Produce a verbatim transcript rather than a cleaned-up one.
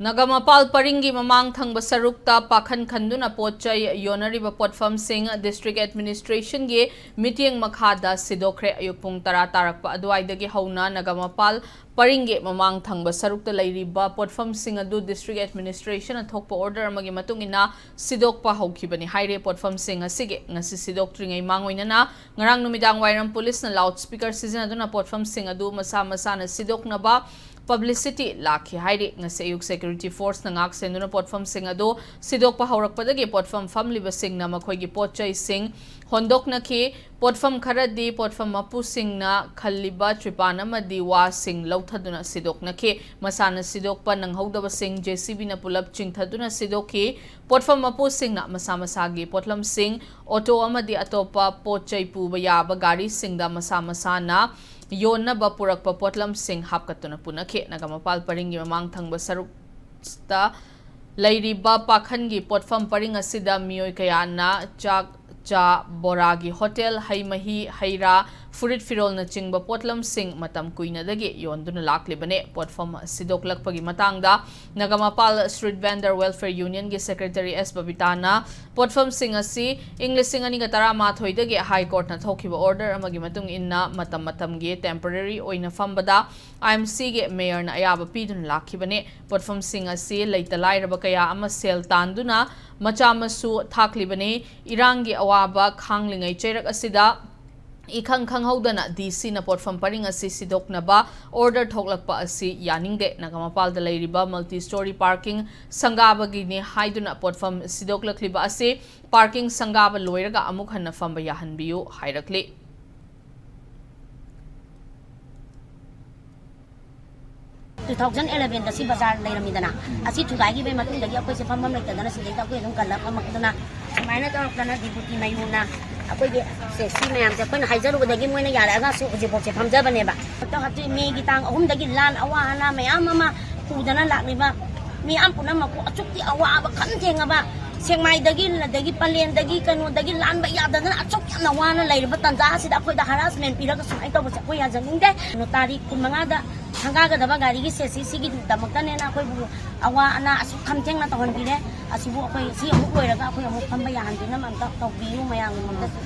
ꯅꯒꯥꯃꯄꯥꯜ ꯄꯔꯤꯡꯒꯤ ꯃꯃꯥꯡ ꯊꯪꯕ ꯁꯔꯨꯛꯇ ꯄꯥꯈꯟ ꯈꯟꯗꯨꯅ ꯄꯣꯠ ꯆꯩ ꯌꯣꯟꯅꯔꯤꯕ ꯄꯣꯠꯐꯝꯁꯤꯡ District Administration ꯒꯤ ꯃꯤꯠꯌꯦꯡ ꯃꯈꯥꯗ ꯁꯤꯗꯣꯛꯈ꯭ꯔꯦ꯫ ꯑꯌꯨꯛ ꯄꯨꯡ ꯇꯔꯥ ꯇꯥꯔꯛꯄ ꯑꯗꯨꯋꯥꯏꯗꯒꯤ ꯍꯧꯅ ꯅꯒꯥꯃꯄꯥꯜ ꯄꯔꯤꯡꯒꯤ ꯃꯃꯥꯡ ꯊꯪꯕ ꯁꯔꯨꯛꯇ ꯂꯩꯔꯤꯕ ꯄꯣꯠꯐꯝꯁꯤꯡ ꯑꯗꯨ District Administration ꯅ ꯊꯣꯛꯄ order ꯑꯃꯒꯤ ꯃꯇꯨꯡ ꯏꯟꯅ ꯁꯤꯗꯣꯛꯄ ꯍꯧꯈꯤꯕꯅꯤ ꯍꯥꯏꯔꯦ꯫ ꯄꯣꯠꯐꯝꯁꯤꯡ ꯑꯁꯤꯒꯤ ꯉꯁꯤ ꯁꯤꯗꯣꯛꯇ꯭ꯔꯤꯉꯩ ꯃꯥꯡꯑꯣꯏꯅꯅ ꯉꯔꯥꯡ ꯅꯨꯃꯤꯗꯥꯡ ꯋꯥꯏꯔꯝ ꯄꯨꯂꯤꯁꯅ loudspeaker ꯁꯤꯖꯤꯟꯅꯗꯨꯅ ꯄꯣꯠꯐꯝꯁꯤꯡ ꯑꯗꯨ ꯃꯁꯥ ꯃꯁꯥꯅ ꯁꯤꯗꯣꯛꯅꯕ publicity ꯂꯥꯛꯈꯤ ꯍꯥꯏꯔꯤ꯫ ꯉꯁꯤ ꯑꯌꯨꯛ security force ꯅ ꯉꯥꯛ ꯁꯦꯟꯗꯨꯅ ꯄꯣꯠꯐꯝꯁꯤꯡ ꯑꯗꯨ ꯁꯤꯗꯣꯛꯄ ꯍꯧꯔꯛꯄꯗꯒꯤ ꯄꯣꯠꯐꯝ ꯐꯝꯂꯤꯕꯁꯤꯡꯅ ꯃꯈꯣꯏꯒꯤ ꯄꯣꯠ ꯆꯩꯁꯤꯡ ꯍꯣꯟꯗꯣꯛꯅꯈꯤ꯫ ꯄꯣꯠꯐꯝ ꯈꯔꯗꯤ ꯄꯣꯠꯐꯝ ꯃꯄꯨꯁꯤꯡꯅ ꯈꯜꯂꯤꯕ ꯇ꯭ꯔꯤꯄꯥꯟ ꯑꯃꯗꯤ ꯋꯥꯁꯤꯡ ꯂꯧꯊꯗꯨꯅ ꯁꯤꯗꯣꯛꯅꯈꯤ꯫ ꯃꯁꯥꯅ ꯁꯤꯗꯣꯛꯄ ꯅꯪꯍꯧꯗꯕꯁꯤꯡ JCB ꯅ ꯄꯨꯂꯞ ꯆꯤꯡꯊꯗꯨꯅ ꯁꯤꯗꯣꯛꯈꯤ꯫ ꯄꯣꯠꯐꯝ ꯃꯄꯨꯁꯤꯡꯅ ꯃꯁꯥ ꯃꯁꯥꯒꯤ ꯄꯣꯠꯂꯝꯁꯤꯡ, ꯑꯣꯇꯣ ꯑꯃꯗꯤ ꯑꯇꯣꯞꯄ ꯄꯣꯠ ꯆꯩ ꯄꯨꯕ ꯌꯥꯕ ꯒꯥꯔꯤꯁꯤꯡꯗ ꯃꯁꯥ ꯃꯁꯥꯅ ꯌꯣꯟꯅꯕ ꯄꯨꯔꯛꯄ ꯄꯣꯠꯂꯝꯁꯤꯡ ꯍꯥꯞꯀꯠꯇꯨꯅ ꯄꯨꯅꯈꯤ꯫ ꯅꯒꯥꯃꯄꯥꯜ ꯄꯔꯤꯡꯒꯤ ꯃꯃꯥꯡ ꯊꯪꯕ ꯁꯔꯨꯛꯇ ꯂꯩꯔꯤꯕ ꯄꯥꯈꯟꯒꯤ ꯄꯣꯠꯐꯝ ꯄꯔꯤꯡ ꯑꯁꯤꯗ ꯃꯤꯑꯣꯏ ꯀꯌꯥꯅ ꯆꯥꯛ, ꯆꯥ, ꯕꯣꯔꯥꯒꯤ ꯍꯣꯇꯦꯜ, ꯍꯩ ꯃꯍꯤ, ꯍꯩ ꯔꯥ, ꯐꯨꯔꯤꯠ ꯐꯤꯔꯣꯜꯅꯆꯤꯡꯕ ꯄꯣꯠꯂꯝꯁꯤꯡ ꯃꯇꯝ ꯀꯨꯏꯅꯗꯒꯤ ꯌꯣꯟꯗꯨꯅ ꯂꯥꯛꯂꯤꯕꯅꯤ꯫ ꯄꯣꯠꯐꯝ ꯁꯤꯗꯣꯛꯂꯛꯄꯒꯤ ꯃꯇꯥꯡꯗ Nagamapal Street Vendor Welfare Union ꯒꯤ Secretary S ꯕꯕꯤꯇꯥꯅ ꯄꯣꯠꯐꯝꯁꯤꯡ ꯑꯁꯤ ꯏꯪ ꯂꯤꯁꯤꯡ ꯑꯅꯤꯒ ꯇꯔꯥꯃꯥꯊꯣꯏꯗꯒꯤ High Court ꯅ ꯊꯣꯛꯈꯤꯕ order ꯑꯃꯒꯤ ꯃꯇꯨꯡ ꯏꯟꯅ ꯃꯇꯝ ꯃꯇꯝꯒꯤ temporary ꯑꯣꯏꯅ ꯐꯝꯕꯗ IMC ꯒꯤ mayor ꯅ ꯑꯌꯥꯕ ꯄꯤꯗꯨꯅ ꯂꯥꯛꯈꯤꯕꯅꯤ꯫ ꯄꯣꯠꯐꯝꯁꯤꯡ ꯑꯁꯤ ꯂꯩꯇ ꯂꯥꯏꯔꯕ ꯀꯌꯥ ꯑꯃ ꯁꯦꯜ ꯇꯥꯟꯗꯨꯅ ꯃꯆꯥ ꯃꯁꯨ ꯊꯥꯛꯂꯤꯕꯅꯤ꯫ ꯏꯔꯥꯡꯒꯤ ꯑꯋꯥꯕ ꯈꯥꯡꯂꯤꯉꯩ ꯆꯩꯔꯛ ꯑꯁꯤꯗ ꯏꯈꯪ ꯈꯪꯍꯧꯗꯅ DC ꯅ ꯄꯣꯠꯐꯝ ꯄꯔꯤꯡ ꯑꯁꯤ ꯁꯤꯗꯣꯛꯅꯕ order ꯊꯣꯛꯂꯛꯄ ꯑꯁꯤ ꯌꯥꯅꯤꯡꯗꯦ꯫ ꯅꯒꯥꯃꯄꯥꯜꯗ ꯂꯩꯔꯤꯕ multi story parking ꯁꯪꯒꯥꯕꯒꯤꯅꯤ ꯍꯥꯏꯗꯨꯅ ꯄꯣꯠꯐꯝ ꯁꯤꯗꯣꯛꯂꯛꯂꯤꯕ ꯑꯁꯤ parking ꯁꯪꯒꯥꯕ ꯂꯣꯏꯔꯒ ꯑꯃꯨꯛ ꯍꯟꯅ ꯐꯝꯕ ꯌꯥꯍꯟꯕꯤꯌꯨ ꯍꯥꯏꯔꯛꯂꯤ꯫ Two thousand eleven ꯗ ꯁꯤ ꯕꯖꯥꯔ ꯂꯩꯔꯝꯃꯤꯗꯅ, ꯑꯁꯤ ꯊꯨꯒꯥꯏꯈꯤꯕꯒꯤ ꯃꯇꯨꯡꯗꯒꯤ ꯑꯩꯈꯣꯏꯁꯦ ꯐꯝꯐꯝ ꯂꯩꯇꯗꯅ ꯁꯤꯗꯩꯗ ꯑꯩꯈꯣꯏ ꯑꯗꯨꯝ ꯀꯜꯂꯛ ꯐꯝꯃꯛꯇꯅ ꯁꯨꯃꯥꯏꯅ ꯇꯧꯔꯛꯇꯅ ꯗꯤꯄꯨꯇꯤ ꯃꯌꯨꯝꯅ ꯑꯩꯈꯣꯏꯒꯤ ꯁꯦ ꯁꯤ ꯃꯌꯥꯝꯁꯦ ꯑꯩꯈꯣꯏꯅ ꯍꯥꯏꯖꯔꯨꯕꯗꯒꯤ ꯃꯣꯏꯅ ꯌꯥꯔꯛꯑꯒ ꯁꯤ ꯍꯧꯖꯤꯛꯐꯥꯎꯁꯦ ꯐꯝꯖꯕꯅꯦꯕ꯫ ꯍꯟꯗꯛ ꯍꯧꯖꯤꯛ ꯃꯦꯒꯤ ꯇꯥꯡ ꯑꯍꯨꯝꯗꯒꯤ ꯂꯥꯟ ꯑꯋꯥ ꯑꯅꯥ ꯃꯌꯥꯝ ꯑꯃ ꯄꯨꯗꯅ ꯂꯥꯛꯂꯤꯕ ꯃꯤꯌꯥꯝ ꯄꯨꯝꯅꯃꯛꯄꯨ ꯑꯁꯨꯛꯀꯤ ꯑꯋꯥꯕ ꯈꯝ ꯊꯦꯡꯉꯕ ꯁꯦꯛꯃꯥꯏꯗꯒꯤ, ꯑꯗꯒꯤ ꯄꯂꯦꯟꯗꯒꯤ, ꯀꯩꯅꯣꯗꯒꯤ ꯂꯥꯟꯕ ꯌꯥꯗꯗꯅ ꯑꯁꯨꯛ ꯌꯥꯝꯅ ꯋꯥꯅ ꯂꯩꯔꯤꯕ ꯇꯥꯟꯖꯥ ꯑꯁꯤꯗ ꯑꯩꯈꯣꯏꯗ harassment ꯄꯤꯔꯒ ꯁꯨꯃꯥꯏꯅ ꯇꯧꯕꯁꯦ ꯑꯩꯈꯣꯏ ꯌꯥꯖꯅꯤꯡꯗꯦ꯫ ꯀꯩꯅꯣ, ꯇꯥꯔꯤꯛ ꯀꯨꯟꯃꯉꯥꯗ ꯁꯪꯒꯥꯒꯗꯕ ꯒꯥꯔꯤꯒꯤ ꯁꯦꯠꯁꯤ ꯁꯤꯒꯤꯗꯃꯛꯇꯅꯦꯅ ꯑꯩꯈꯣꯏꯕꯨ ꯑꯋꯥ ꯑꯅꯥ ꯑꯁꯨꯛ ꯈꯝꯊꯦꯡꯅ ꯇꯧꯍꯟꯕꯤꯔꯦ꯫ ꯑꯁꯤꯕꯨ ꯑꯩꯈꯣꯏ ꯁꯤ ꯑꯃꯨꯛ ꯂꯣꯏꯔꯒ ꯑꯩꯈꯣꯏ ꯑꯃꯨꯛ ꯐꯝꯕ ꯌꯥꯍꯟꯕꯤꯅꯕ ꯑꯝꯇ ꯇꯧꯕꯤꯌꯨ ꯃꯌꯥꯝꯒꯤꯗꯃꯛꯇꯁꯨ꯫